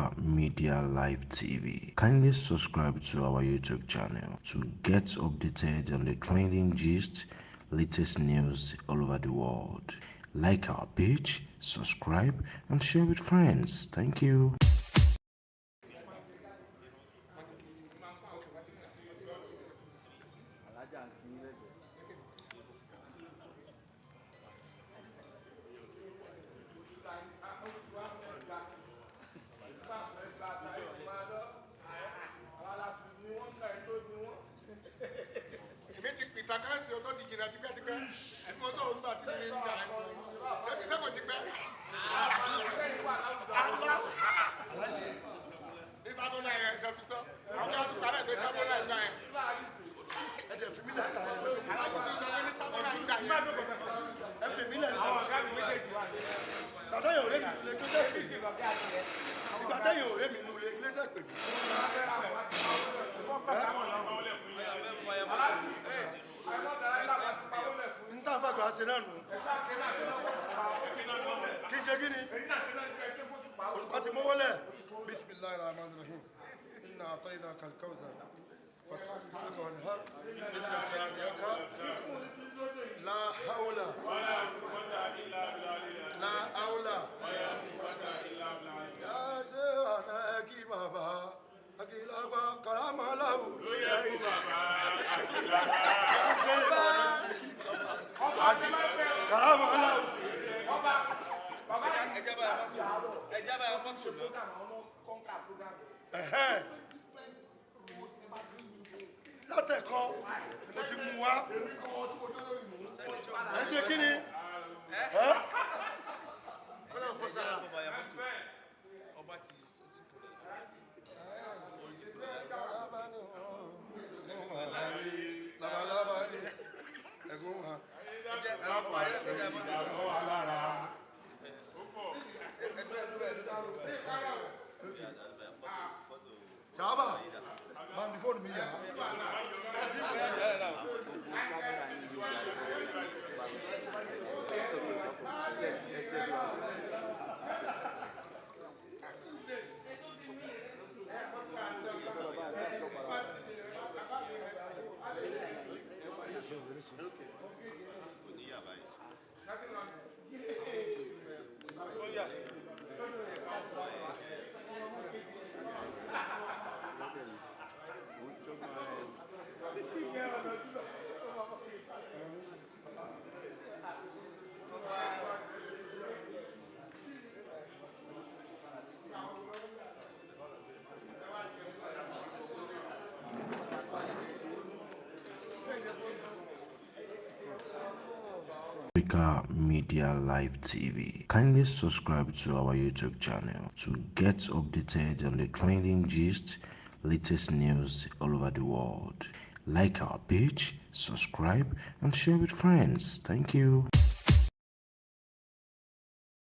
Africa Media Live TV. Kindly subscribe to our YouTube channel to get updated on the trending gist, latest news all over the world. Like our page, subscribe, and share with friends. Thank you. Bismillahirrahmanirrahim. Inna a'tainaka al-kawthar. Fasalli laka wanhar. Inna shani'aka la hawla la hawla ya jana ki baba akilagba karama lahu lo ye fu baba akilagba karama lahu ejaba function látẹ̀kọ́ mo ti mú wá ẹ ṣe kí ni Java, man before me, yeah. Africa Media Live TV. Kindly subscribe to our YouTube channel to get updated on the trending gist, latest news all over the world. Like our page, subscribe, and share with friends. Thank you.